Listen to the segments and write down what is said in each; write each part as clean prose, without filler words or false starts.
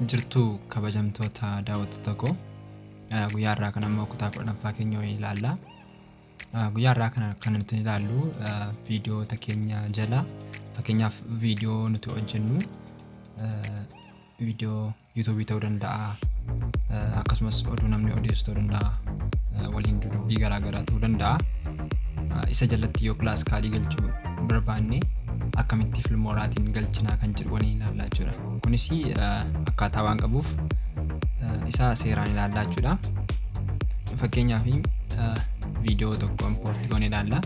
Jirtuu kabajamtoota daawwattoota koo, guyyaa har'aa kana immoo kutaa 10ffaa keenya waliin ilaalla. Guyyaa har'aa kana kan nuti ilaallu viidiyoota keenya jala, fakkeenyaaf viidiyoo nuti hojjennu, viidiyoo yuutuubii ta'uu danda'a, akkasumas oduu namni odeessu ta'uu danda'a, waliin dudubbii garaagaraa ta'uu danda'a. Isa jalatti yoo kilaaskaalii galchuu barbaanne akkamitti filmooraatiin galchinaa kan jedhu waliin ilaallaa jechuudha. Kunis akkaataa waan qabuuf isa seeraan ilaallaa jechuudha. Fakkeenyaaf viidiyoo tokko impoorti goone ilaalla.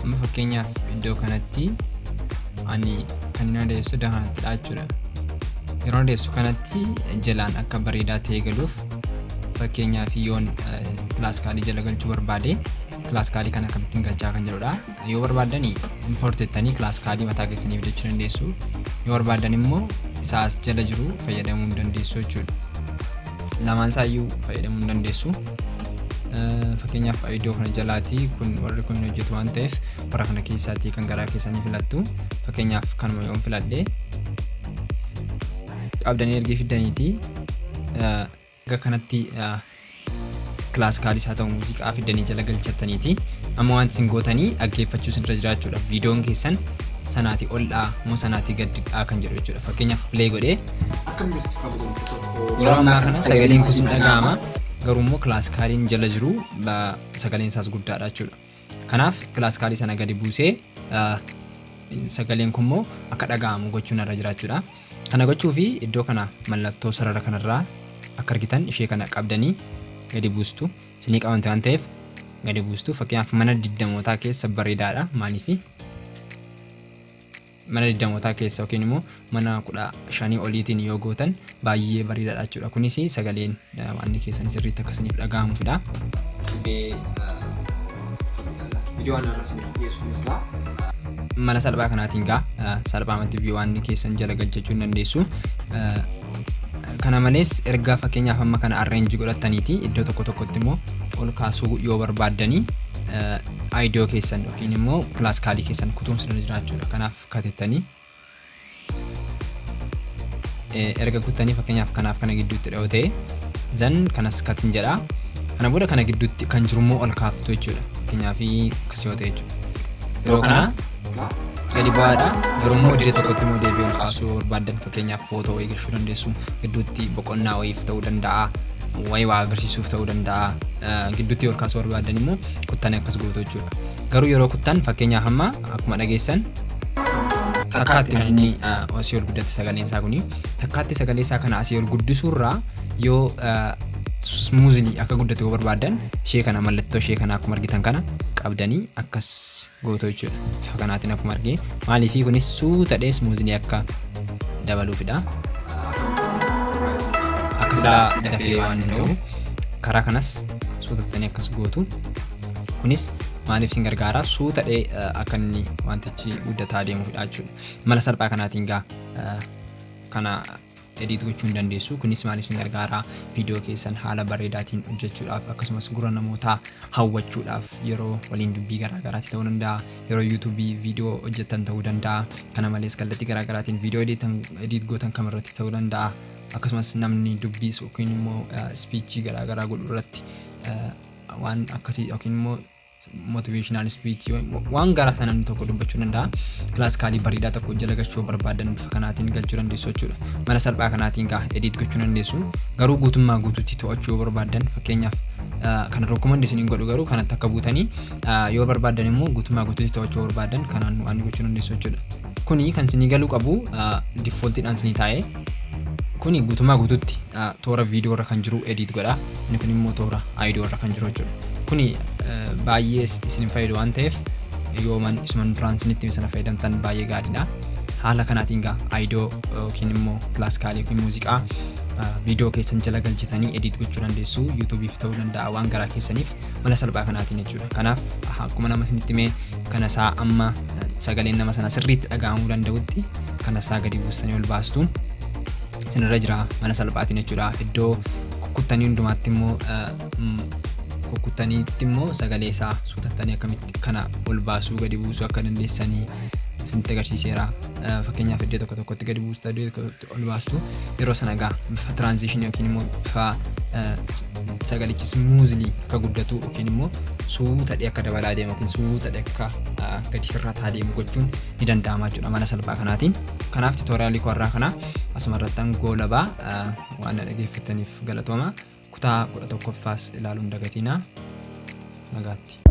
Amma fakkeenyaaf iddoo kanatti ani kan inni odeessu iddoo kanattidha jechuudha. Yeroo odeessu kanatti jalaan akka bareedaa ta'ee galuuf, fakkeenyaaf yoon kilaaskaalii jala galchuu barbaade, kilaaskaalii kana akkamittiin galchaa kan jedhudha. Yoo barbaaddan import jettanii kilaaskaalii mataa keessanii fidachuu dandeessu. Yoo barbaaddan immoo isa as jala jiru fayyadamuu hin dandeessu jechuudha. Lamaan isaayyuu fayyadamuu hin dandeessu. Fakkeenyaaf iddoo kana jalaatii kun warri kun hin hojjetu waan ta'eef, warra kana keessaatii kan garaa keessanii filattu. Fakkeenyaaf kanuma yoon filadhe, qabdanii ergee fiddaniiti erga kanatti kilaaskaalis haa ta'u muuziqaa fiddanii jala galchattaniiti, amma wanti isin gootanii dhaggeeffachuu isin irra jiraachuudha. Viidiyoon keessan sanaatii oldhaa moo sanaatii gaddidhaa kan jedhu jechuudha. Fakkeenyaaf play godhee Akkam jirtu kabajamtoota koo? Yeroo ammaa kana sagaleen kun sin dhaga'ama, garuu immoo kilaaskaaliin jala jiru sagaleen isaas guddaadha jechuudha. Kanaaf kilaaskaalii sana gadi buusee sagaleen kun immoo akka dhaga'amu gochuun irra jiraachuudha. Kana gochuu fi iddoo kana mallattoo sarara kanarraa akka argitan ishee kana qabdanii gadi buustu. Isinii qabamte waan ta'eef gadi buustu. Fakkeenyaaf mana diddamootaa keessa bareedaadha. Maaliif mana diddamootaa keessa yookiin immoo mana 15 oliitiin yoo gootan baay'ee bareedaadha jechuudha. Kunis sagaleen waan keessan sirriitti akka isiniif dhaga'amuufidha. Viidiyoo ana irra isiniif dhiyeessu kunis gaa. Mala salphaa kanaatiin gaa salphaamatti waan keessan jala galchachuu hin dandeessu. Kana malees ergaa fakkeenyaaf amma kana arrange godhattaniiti iddoo tokko tokkotti immoo ol kaasuu yoo barbaaddanii, audio keessan yookiin immoo kilaaskaalii keessan kutuun sirra jiraachuudha. Kanaaf katettanii erga kuttanii, fakkeenyaaf kanaaf kana gidduutti dha'oo ta'e, zan kanas katin jedha. Kana booda kana gidduutti kan jiru immoo ol kaaftu jechuudha. Fakkeenyaaf akkas yoo ta'e jechuudha. Yeroo kana gadi bu'aadha. Garuu immoo iddoo tokkotti immoo deebi'ee ol kaasuu yoo barbaaddan, fakkeenyaaf footoo wayii galchuu dandeessu. Gidduutti boqonnaa wayiif ta'uu danda'a. Wayii waa agarsiisuuf ta'uu danda'a. Gidduutti ol kaasuu barbaaddan immoo kuttanii akkas gootu jechuudha. Garuu yeroo kuttan, fakkeenyaaf amma akkuma dhageessan, takkaatti kan inni asii ol guddate sagaleen isaa kuni. Takkaatti sagalee isaa kana asii ol guddisuurraa yoo smoothly akka guddatu yoo barbaaddan, ishee kana, mallattoo ishee kana akkuma argitan kana qabdanii akkas gootu jechuudha. Bifa kanaatiin akkuma argee, maaliif kunis suutadhee smoothly akka dabaluufidha. Akka silaa dafee waan hin ta'u karaa kanas suutattanii akkas gootu. Kunis maaliif isin gargaara? Suutadhee akka inni wantichi guddataa deemuufidha jechuudha. Mala salphaa kanaatiin gaa kana edit gochuu hin dandeessu. Kunis maaliif isin gargaara? Viidiyoo keessan haala bareedaatiin hojjechuudhaaf, akkasumas gurra namootaa hawwachuudhaaf, yeroo waliin dubbii garaagaraatti ta'uu danda'a, yeroo yuutuubii viidiyoo hojjettan ta'uu danda'a. Kana malees kallattii garaagaraatiin viidiyoo edit gootan kamirratti ta'uu danda'a. Akkasumas namni dubbiis yookiin immoo speechii garaagaraa godhu irratti waan akkasii yookiin immoo motivational speech waan garaa sana namni tokko dubbachuu danda'a. Kilaaskaalii bareedaa tokko jala galchuu barbaadan bifa kanaatiin galchuu dandeessu jechuudha. Mala salphaa kanaatiin gaa edit gochuu dandeessu. Garuu guutummaa guutuutti to'achuu yoo barbaadan, fakkeenyaaf kana recommend isiniin godhu, garuu kanatti akka buutanii yoo barbaadan immoo guutummaa guutuutti to'achuu yoo barbaadan kanaan waan gochuu dandeessu jechuudha. Kuni kan isinii galuu qabu defaultiidhaan isinii taa'ee, kuni guutummaa guutuutti toora viidiyoo irra kan jiru edit godha. Inni kun immoo toora audio irra kan jiru jechuudha. Kuni baay'ee isin fayyadu waan ta'eef, yoo man isuman duraan isinitti hime sana fayyadamtan baay'ee gaariidha. Haala kanaatiin gaa audio yookiin immoo kilaaskaalii yookiin muuziqaa viidiyoo keessan jala galchitanii edit gochuu dandeessu. YouTubeif ta'uu danda'a, waan garaa keessaniif mala salphaa kanaatiin jechuudha. Kanaaf akkuma nama isinitti hime kana isaa amma sagaleen nama sana sirriitti dhaga'amuu danda'utti kana isaa gadi buustanii ol baastu isinirra jira mala salphaatiin jechuudha. Iddoo kukkuttanii hundumaatti immoo kukkuttaniitti immoo sagalee isaa suutattanii akkamitti kana ol baasuu gadi buusuu akka dandeessanii isinitti agarsiiseera. Fakkeenyaaf, iddoo tokko tokkotti gadi buustu, iddoo tokkotti ol baastu. Yeroo sana egaa bifa transition yookiin immoo bifa sagalichi smoothly akka guddatu yookiin immoo suutadhee akka dabalaa deemu yookiin suutadhee akka gadi hir'ataa deemu gochuun ni danda'ama jechuudha mala salphaa kanaatiin. Kanaaf tutorialii koo irraa kana asuma irratti goolabaa. Waan na dhaggeeffattaniif galatooma. Kutaa 11ffaas ilaaluun dagatinaa. Nagaatti.